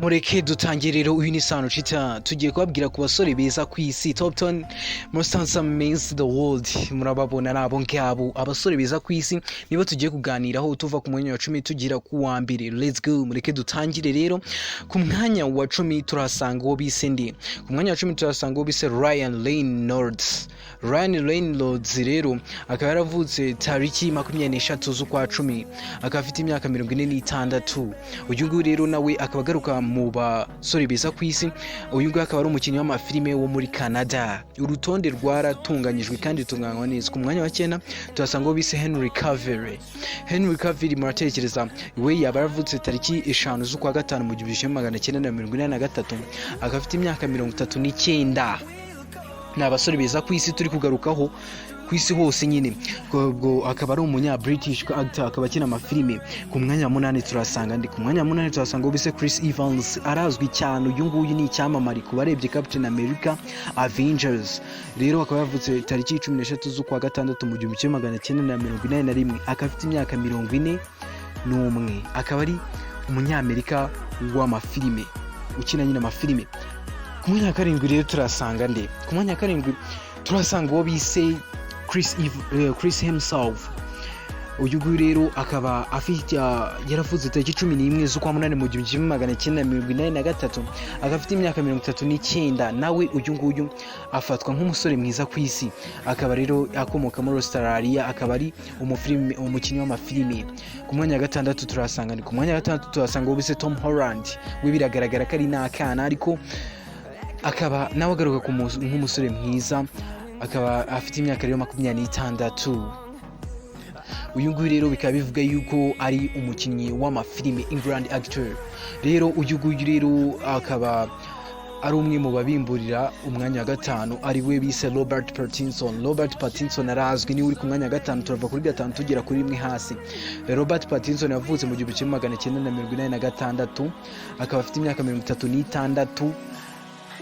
Mureke dutangire rero. Uyu ni Sano Cita, tugiye kubabwira ku basore beza ku isi, top 10 most handsome men in the world. Murababona, nabo ngabo abasore beza ku isi nibo tugiye kuganiraho, tuva ku mwanya wa 10 tugira ku wa mbere. Let's go, mureke dutangire rero. Ku mwanya wa 10 turahasanga uwo bise ndi Ku mwanya wa 10 turahasanga uwo bise Ryan Reynolds. Ryan Reynolds rero akaba yaravutse tariki 23 z'ukwa 10, akaba afite imyaka 46. Uyu nguyu rero nawe akaba agaruka mu basore beza ku isi. Uyu nguyu akaba ari umukinnyi w'amafilime wo muri Canada. Urutonde rwaratunganyijwe kandi rutunganywa neza. Ku mwanya wa 9 tuhasanga uwo bise Henry Cavill. Henry Cavill, muratekereza we yaba yaravutse tariki 5 z'ukwa gatanu mu 1983, akaba afite imyaka 39. Ni abasore beza ku isi turi kugarukaho, ku isi hose nyine. Ubwo akaba ari umunya British actor, akaba akina amafilime. Ku mwanya wa 8 turasanga ndi Ku mwanya wa 8 turasanga uwo bise Chris Evans. Arazwi cyane, uyu nguyu ni icyamamare ku barebye Captain America, Avengers. Rero akaba yavutse tariki 13 z'ukwa gatandatu mu 1981, akaba afite imyaka 41, akaba ari umunyamerika w'amafilime, ukina nyine amafilime. Ku mwanya wa 7 rero turasanga nde? Ku mwanya wa 7 turasanga uwo bise Chris Hemsworth. Uyu nguyu rero akaba afite, yaravutse tariki 11 z'ukwa munani mu 1983, akaba afite imyaka 39. Nawe uyu nguyu afatwa nk'umusore mwiza ku isi, akaba rero akomoka muri Australia, akaba ari umukinnyi w'amafilime. Ku mwanya wa 6 turasanga ni Ku mwanya wa 6 turasanga uwo bise Tom Holland. We biragaragara ko ari n'akana, ariko akaba nawe agaruka nk'umusore mwiza, akaba afite imyaka rero 26. Uyu nguyu rero bikaba bivuga yuko ari umukinnyi w'amafilime, England actor. Rero uyu nguyu rero akaba ari umwe mu babimburira umwanya wa 5, ari we bise Robert Pattinson. Robert Pattinson arazwi, niwe uri ku mwanya wa 5. Turava kuri 5 tugera kuri 1 hasi. Robert Pattinson yavutse mu 1986, akaba afite imyaka 36,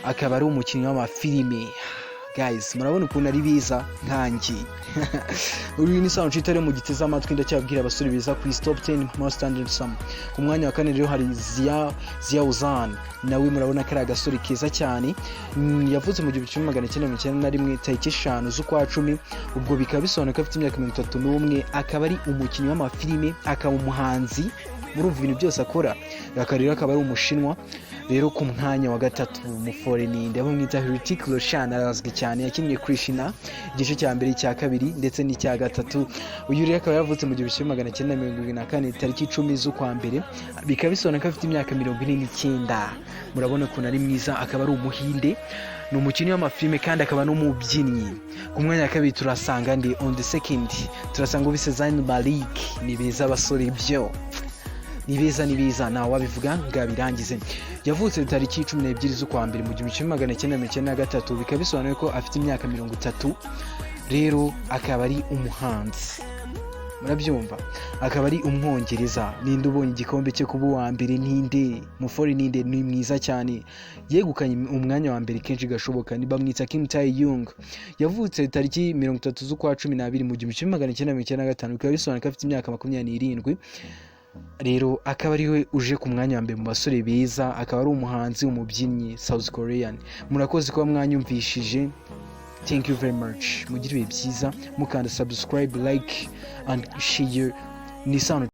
akaba ari umukinnyi w'amafilime. Guys, murabona ukuntu ari biza nkanjye. Uyu ni Sound Cita mu giteze amatwi, ndacyabwira abasore beza ku isi, top 10 most handsome. Ku mwanya wa 4 rero hari Xiao Zhan. Nawe murabona ko ari agasore keza cyane. Yavutse mu 1991, tariki 5 z'ukwa 10, ubwo bikaba bisobanuye ko afite imyaka 31, akaba ari umukinnyi w'amafilime, akaba umuhanzi. Murumva ibintu byose akora. Aka rero akaba ari Umushinwa. Rero ku mwanya wa 3, umuforeninde bamwita Hrithik Roshan, arazwi cyane, yakinnye Krishna igice cya mbere, icya kabiri ndetse n'icya gatatu. Uyu rero akaba yavutse mu 1974, tariki 10 z'ukwa mbere, bikaba bisobanuye ko afite imyaka 49. Murabona ukuntu ari mwiza. Akaba ari Umuhinde, ni umukinnyi w'amafilime kandi akaba n'umubyinnyi. Ku mwanya wa 2 turasanga ndi On the second turasanga uwo bise Zayn Malik. Ni beza abasore byo, ni beza, ni beza, ntawe wabivuga ngo abirangize. Yavutse tariki 12 z'ukwa mbere mu 1993, bikaba bisobanuye ko afite imyaka 30. Rero akaba ari umuhanzi, murabyumva, akaba ari Umwongereza. Ninde ubonye igikombe cyo kuba uwa mbere? Ninde mufori? Ninde ni mwiza cyane, yegukanye umwanya wa mbere kenshi gashoboka? Ni bamwita Kim Tae Hyung. Yavutse tariki 30 z'ukwa 12 mu 1995, bikaba bisobanuye ko afite imyaka 27. Rero akaba ariwe uje ku mwanya wa mbere mu basore beza, akaba ari umuhanzi, umubyinnyi, South Korean. Murakoze kuba mwanyumvishije, thank you very much. Mugire ibihe byiza, mukanda subscribe, like and share. Ni Sano.